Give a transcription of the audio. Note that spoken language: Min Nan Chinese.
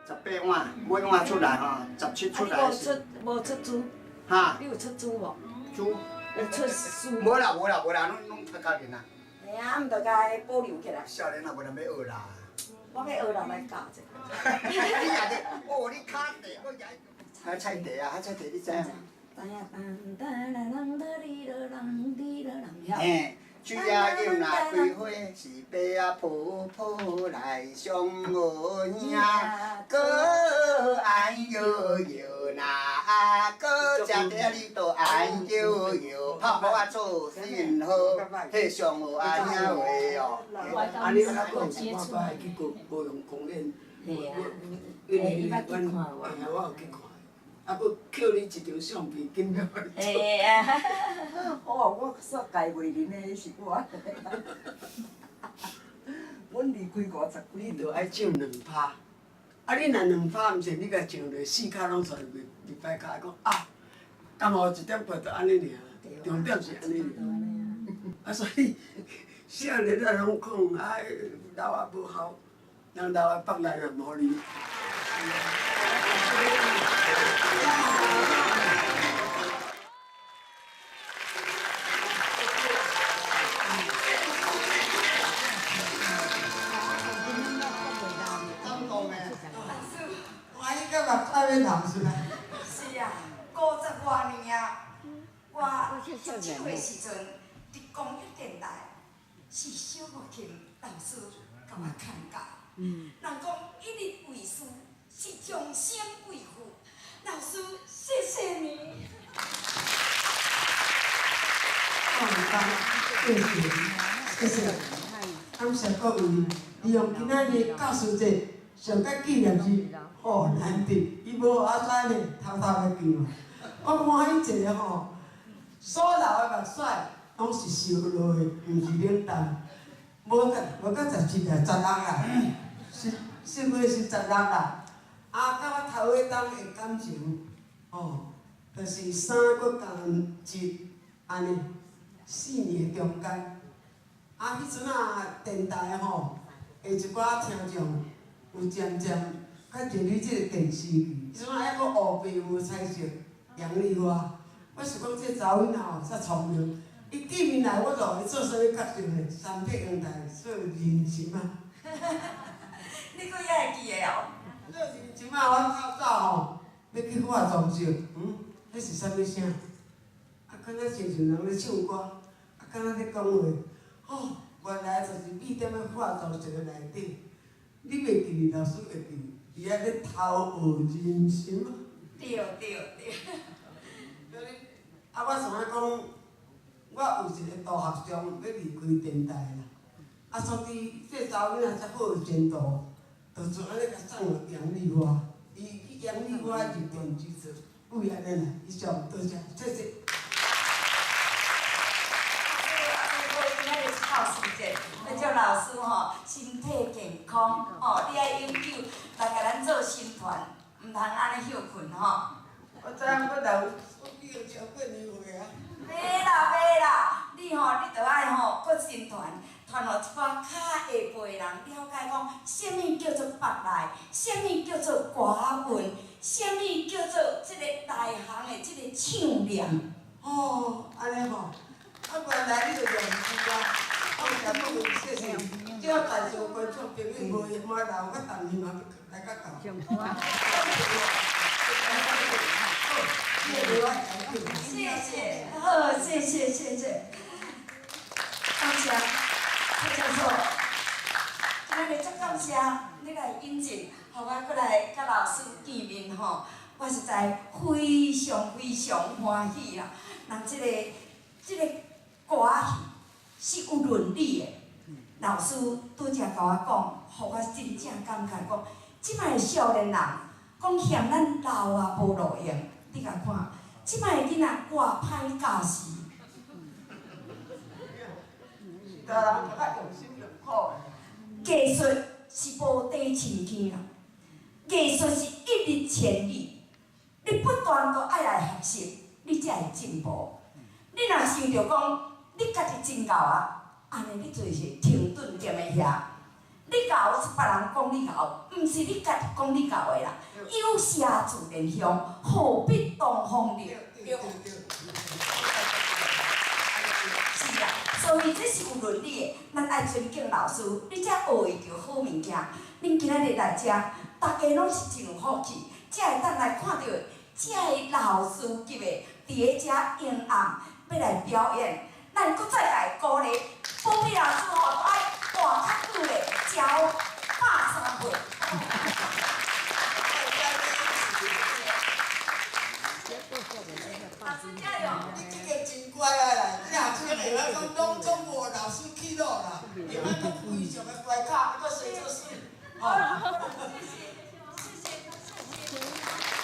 18碗，每碗出來吼，17出來是。啊，你無出無出書？哈？你有出書無？書。有出書。無啦無啦無啦，攏攏讀較緊啦。嘿啊，毋著共伊保留起來。少年仔無人欲學啦。我欲學人來教者。你也是，哦，你跤地，我也。還菜地啊，還菜地，你知影？知影。嘿，水仔揜若開花，是白仔婆婆來相迎，閣愛搖搖哪，閣食茶你都愛搖搖，拍鼓仔做信號，彼上好阿兄話哦。啊，你較講是我捌去高高雄公演，因為阮，嘿，我有去看。啊，閣扣你一張相片，緊了。嘿啊！好啊，我煞家袂認的，彼是我。阮離開50幾你著愛唱兩拍，啊！你若兩拍毋是你共唱落四跤攏出來袂袂歹跤，講啊，感冒一點半就按呢爾，重點是按呢爾。啊，所以少年仔攏講啊，老啊無效，人老啊腹內也無力。感動的。我應該目屎欲流出來。是啊，50外年啊，我十七歲時陣，佇公益電台是小木琴老師共我牽教。人講一日為師，是終生為父。老師，謝謝你。謝謝，謝謝，感謝各位。利用今仔日教師節，上較紀念是好難得，伊無阿使呢，偷偷咧記。我歡喜一個吼，所流的目屎攏是燒落的，毋是冷淡。無甲無甲17啊，16啦，是10月是十六啦。啊，佮我頭尾當的感情，吼，就是三閣加一，按呢，4年中間。啊，彼陣仔電台吼，的一寡聽眾有漸漸較入去這個電視劇，彼陣仔猶閣烏白無彩色，楊麗花。我想講這查某囡仔吼，遮聰明，伊見面來我就予伊做啥物角色呢？三撇陽台做人參仔。你閣猶會記得哦？做人參仔，阮較早吼，欲去化妝室，嗯，彼是啥物聲？啊，敢若親像人咧唱歌，啊，敢若咧講話。哦，原來就是秘踮咧化妝室的內底。你袂記得，老師會記，伊遐咧偷學人參仔。對對對。啊，我想欲講，我有一個同學上欲離開電台啦，啊，所以這查某囡仔遮好有前途，就做按呢共送予楊麗花，伊去楊麗花入電視做，為按呢啦，以上多謝，謝謝。今仔日是教師節，欲祝老師吼身體健康，吼你愛永久來共咱做新傳，毋通按呢歇睏吼。我知影我老，我已經超過年歲啊。袂啦袂啦，你吼你著愛吼閣新傳，傳予一寡較下輩的人了解講，啥物叫做腹內，啥物叫做歌文，啥物叫做這個內行的這個唱念。哦，按呢吼，啊原來你就用字啊，我有甲各位謝謝，這在座觀眾朋友無閒我留，我當年嘛來甲到。謝謝，好，謝謝謝謝，感謝蔡教授，今仔日足感謝你來引薦，予我閣來佮老師見面吼，我實在非常非常歡喜啦。人這個歌仔戲是有倫理的，老師拄才共我講，予我真正感慨講，這擺的少年人講嫌咱老啊無路用，你共看，這擺的囡仔偌歹教死。大人較用心良苦。藝術是無底深坑啦，藝術是一日千里，你不斷都愛來學習，你才會進步。你若想著講你家己真𠢕啊，按呢你就是停頓踮佇遐。你𠢕 𠢕是別人講你𠢕，毋是你家己講你𠢕的啦。有麝自然香，何必東風涼？對無？是啦，所以這是有倫理的。咱愛尊敬老師，你才學會著好物件。恁今仔日來遮，大家攏是真有福氣，才會當來看著這个老師級的佇咧遮陰暗欲來表演。咱閣再來鼓勵保庇老師吼，愛活較久咧，才好103歲。老師加油！你這個真乖啊啦，你若這個會曉講攏總無老師去落啦，會曉講非常的乖巧，閣說做水，吼。謝謝，謝謝，謝謝。